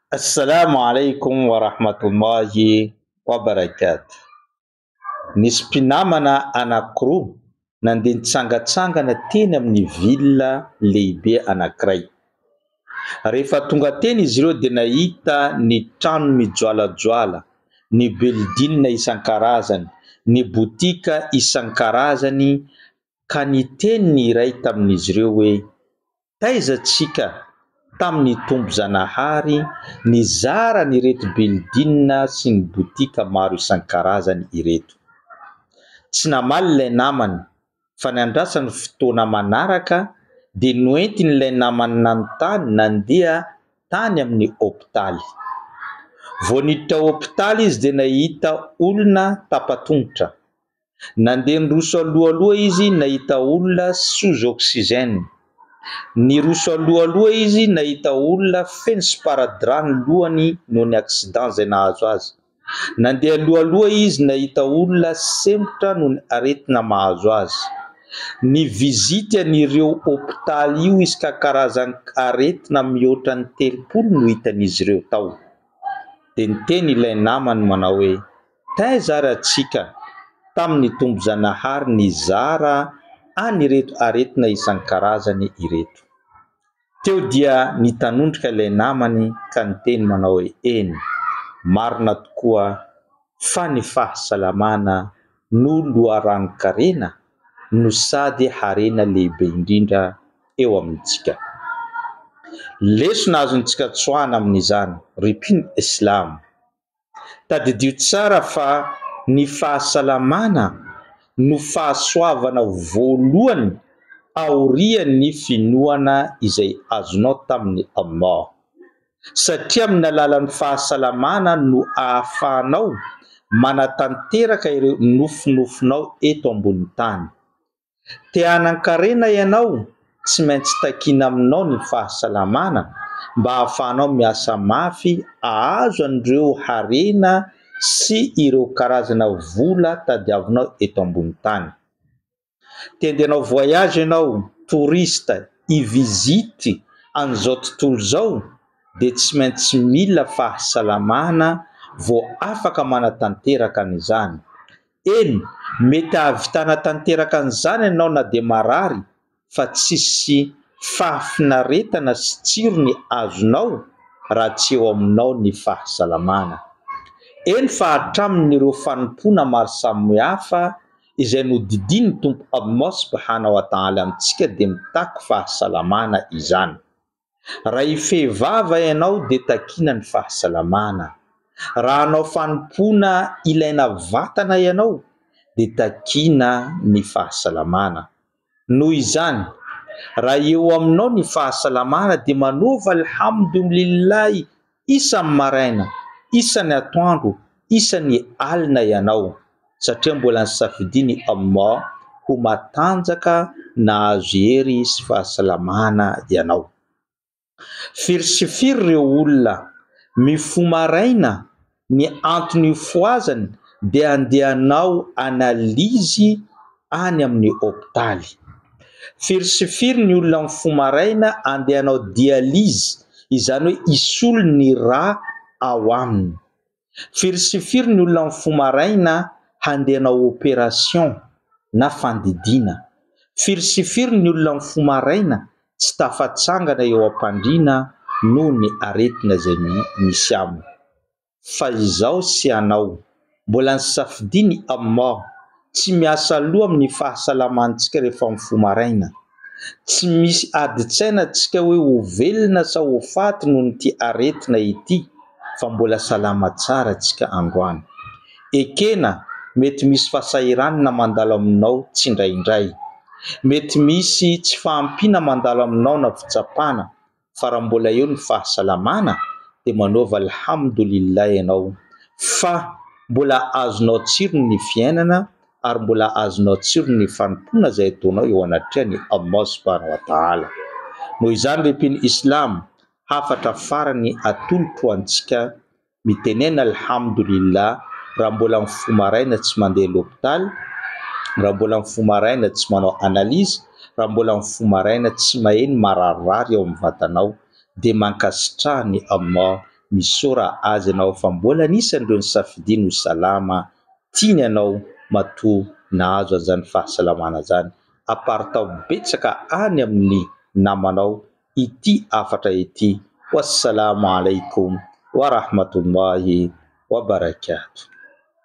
Assalamu alaikum wa rahmatullahi wa barakatuh. Nisy mpinamana anankiroa nandeha nitsangantsangana teny amin'ny ville lehibe anankiray. Rehefa tonga teny izy ireo dia nahita ny trano mijoalajoala, ny building isan-karazany, ny botika isan-karazany ka niteny ny iray tamin'izy ireo hoe, Taiza tsika tamin'ny Tompo Zanahary nizara an'ireto building sy ny botika maro isan-karazany ireto? Tsy namaly ilay namany fa niandrasany fotoana manaraka dia noentin'ilay namany nanontany nandeha tany amin'ny hopitaly. Vao niditra hopitaly izy dia nahita olona tapa-tongotra. Nandeha niroso alohaloha izy nahita olona sous oxygène. Niroso alohaloha izy nahita olona feno sparadrap ny lohany noho ny accident izay nahazo azy. Nandeha alohaloha izy nahita olona sempotra noho ny aretina mahazo azy. Ni-visite an'ireo hopitaly io izy ka karazan aretina mihoatra ny 30 no hitan'izy ireo tao. Dia niteny ilay namany manao hoe, Taiza ary antsika tamin'ny Tompo Zanahary nizara an'ireto aretina isan-karazany ireto? Teo dia nitanondrika ilay namany ka niteny manao hoe, Eny, marina tokoa fa ny fahasalamana no loharanon-karena no sady harena lehibe indrindra eo amintsika. Lesona azontsika tsoahana amin'izany, ry mpino Islamo, Tadidio tsara fa ny fahasalamana no fahasoavana voalohany aorian'ny finoana izay azonao tamin'i Allah. Satria amin'ny alalan'ny fahasalamana no ahafahanao manatanteraka ireo nofinofinao eto ambony tany. Te hanan-karena ianao, tsy maintsy takiana aminao ny fahasalamana mba hahafahanao miasa mafy hahazo an'ireo harena sy ireo karazana vola tadiavinao eto ambony tany. Te handeha hanao voyage ianao, touriste, hi-visite an'izao tontolo izao dia tsy maintsy mila fahasalamana vao afaka manatanteraka an'izany. Eny, mety hahavitana tanteraka an'izany ianao na dia marary fa tsisy fahafinaretana sy tsirony azonao raha tsy eo aminao ny fahasalamana. Eny fa hatramin'ireo fanompoana maro samihafa izay nodidian'ny Tompo Allah Subhanahu wa Ta'ala amintsika dia mitaky fahasalamana izany. Raha hifehy vava ianao dia takiana ny fahasalamana. Raha hanao fanompoana ilaina vatana ianao dia takiana ny fahasalamana. Noho izany, raha eo aminao ny fahasalamana dia manaova Alhamdoulillahi isan'ny maraina, isan'ny atoandro, isan'ny alina ianao satria mbola nisafidian'i Allah ho matanjaka nahazo hery sy fahasalamana ianao. Firy sy firy ireo olona mifoha maraina ny antony ifohazany dia handeha hanao analyse any amin'ny hopitaly. Firy sy firy ny olona mifoha maraina handeha hanao dialyse, izany hoe hisolo ny rà ao aminy. Firy sy firy ny olona mifoha maraina handeha hanao opération na fandidiana. Firy sy firy ny olona mifoha maraina tsy tafatsangana eo am-pandriana noho ny aretina izay misy aminy. Fa izaho sy ianao, mbola nisafidian'i Allah, tsy miasa loha amin'ny fahasalamantsika rehefa mifoha maraina. Tsy misy adin-tsaina tsika hoe ho velona sa ho faty noho ity aretina ity fa mbola salama tsara tsika androany. Ekena, mety misy fahasahiranana mandalo aminao tsindraindray. Mety misy tsy fahampiana mandalo aminao na fitsapana fa raha mbola eo ny fahasalamana dia manaova Alhamdoulilah ianao fa mbola azonao tsirony ny fiainana ary mbola azonao tsirony ny fanompoana izay ataonao eo anatrehan'i Allah subhanahu wa ta'ala. Noho izany ry mpino Islam, hafatra farany atolotro ho antsika Mitenena Alhamdulillah raha mbola mifoha maraina tsy mandeha l'hôpital, raha mbola mifoha maraina tsy manao analyse, raha mbola mifoha maraina tsy maheno mararirary ao amin'ny vatanao dia mankasitraha ny Allah. Misaora Azy ianao fa mbola anisan'ireo nisafidiany ho salama, tiany ianao matoa nahazo an'izany fahasalamana izany. Aparitao betsaka any amin'ny namanao ity hafatra ity. Wassalamo alaikum wa rahmatullahi wa barakatuh.